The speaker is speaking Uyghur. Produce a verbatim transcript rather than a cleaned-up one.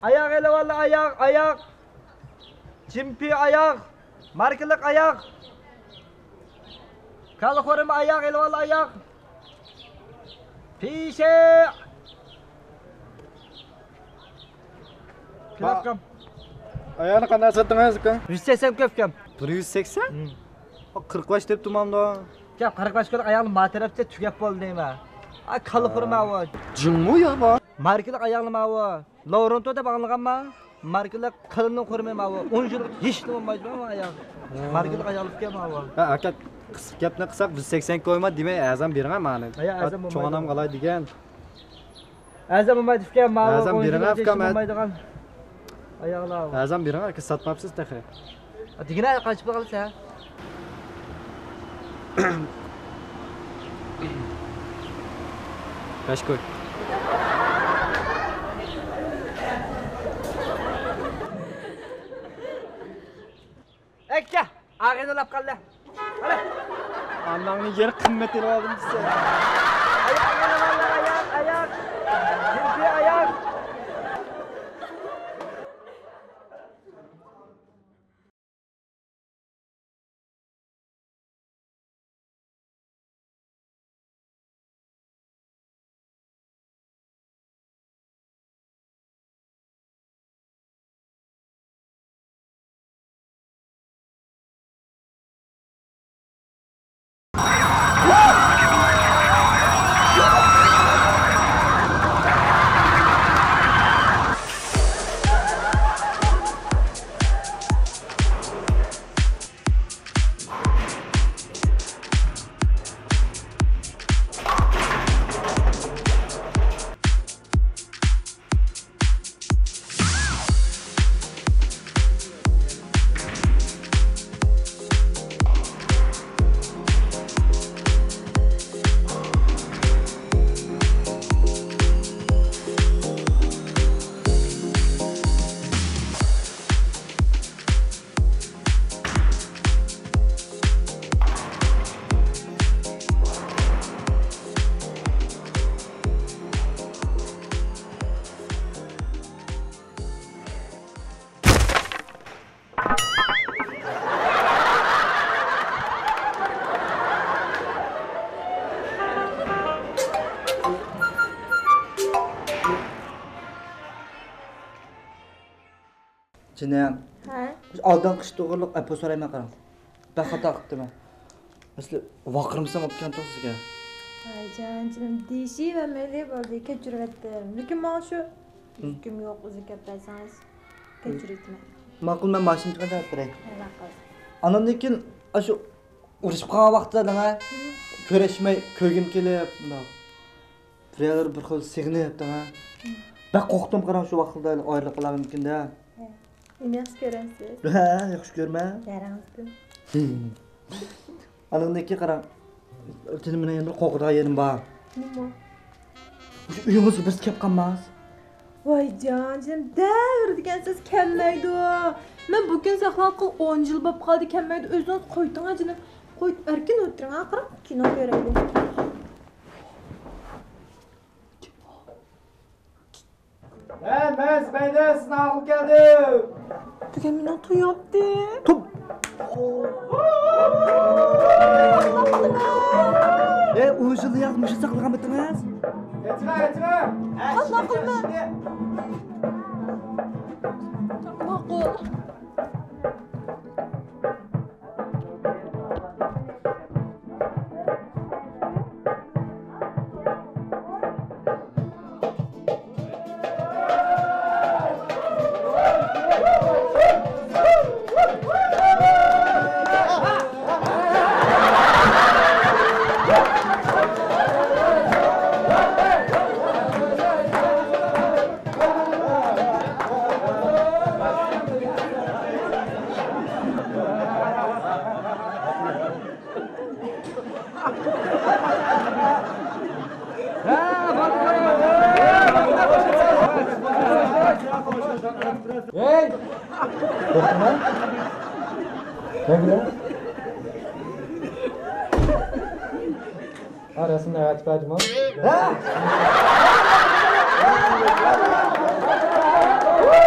ئاياغ ئېلىۋالدى، ئاياغ، ئاياغ. جىمپى ئاياغ. ماركىلىق ئاياغ. كالا خورما ئاياغ ئېلىۋالدى، ئاياغ. پىشە. پىلاكام. ئاياغنى قانداق ساتتىڭىز، ئۇكا؟ يۈز سەكسەن كۆپكەم. بىر يۈز سەكسەن؟ ھىم. قىرىق باش دەپ تۇرمامدۇ؟ گەپ قىرىق باش كۆرۈپ ئاياغنى ما تەرەپچە تۈگەپ بولدى دەيمەن. ئا، كالا خورما ئاۋۇ. جىڭمۇ يا بۇ؟ ماركىلىق ئاياغنى ماۋۇ. لورېنتو دەپ ئاڭلىغانما؟ ماركىلىق قېلىننىڭ خورمى ماۋۇ. ئون يىللىق ھېچنېمە بولمايدۇ ماۋۇ ئاياغ. ھە. ماركىلىق ئاياغلىقكەن ماۋۇ. ھە، ئاكا، قىسىق گەپنى قىلساق، بىز سەكسەن كويما دېمەي، ئەرزان بېرىڭە مانا. ھە، ئەرزان بولمايدۇ. چوڭ ئانام قالاي دېگەن. ئەرزان بولمايدۇ ئۇكام، ماۋۇ ئەرزان ئون بېرىڭە يىللىق ئۇكام، ھېچنېمە بولمايدىغان ئاياغلار. ئەرزان بېرىڭە ئاكا، ساتماپسىز تېخى. دېگىنە قانچە پۇل قالسا؟ بەش كوي. ئەككە، ئاغىنى لاپ قالدى. ئاناڭنى يەر قىممەت ئېلىۋالدىم دېسە. ئاياق، ئاياق، ئاياق، ئاياق. يۈرگى ئاياق. جېنىم. ھە؟ ئالدىنقى ئىش توغرۇلۇق ئەپۇ سورايمەن، قاراڭ. بەك خاتا قىپتىمەن. ئەسلى ۋارقىرىمىسام بوپتىكەنتۇق سىزگە. ۋايجان، جېنىم، دېيىشىۋەرمەيلى بولدى، كەچۈرۈۋەتتىم. لېكىن ماڭا شۇ يۈزۈكۈم يوق، ئۆزۈك ئەپ بەرسىڭىز. كەچۈرۈۋېتىمەن. ماقۇل، مەن ماشىنىنى چىقىرىپ بېرەي. ھە، ماقۇل. ئاندىن كېيىن ئاشۇ ئۇرۇشۇپ قالغان ۋاقىتتا دەڭە، كۆرۈشمەي كۆرگۈم كېلىپ، مۇنداق. بىرەر بىر خىل سېغىنىپ دەڭە. بەك قورقتۇم، قاراڭ، شۇ ۋاقىتتا ئايرىلىپ قالار مۇمكىن-دە. ھە. مېنى ياخشى كۆرەمسىز؟ ھە، ياخشى كۆرىمەن. يارىڭىزدىن. ئانىڭدىن كېيىن قاراڭ، جېنىم، مېنىڭ يەنە بىر قورقىدىغان يېرىم بار. نېمە؟ مۇشۇ ئۆيىڭىزگە بىرسى كەپ قالماس. ۋايجان، جېنىم، دەۋر دېگەنسىز كەلمەيدۇ. مەن بۇ كۈن ساقلانغىلى ئون يىل بولۇپ قالدى، كەلمەيدۇ. ئۆزىڭىز قويتۇڭا، جېنىم. قويۇپ ئەركىن ئولتۇرۇڭا، قاراڭ، كىنو كۆرەيلى. مەن، مەن زۇبەيدە، سىزنى ئالغىلى كەلدىم. بۈگۈن مېنىڭ تويۇمتى. توي. ئەي، ئون يىل ياق مۇشۇ ساقلىغان بېتىڭىز. ئېچىڭا، ئېچىڭا. قانداق قىلىمەن؟ ماقۇل. ھەي! توختىما. نېمە بۇلار؟ ھە، رەسىمنى ئەۋەتىپ بەردىمۇ؟ ھە؟ ھە؟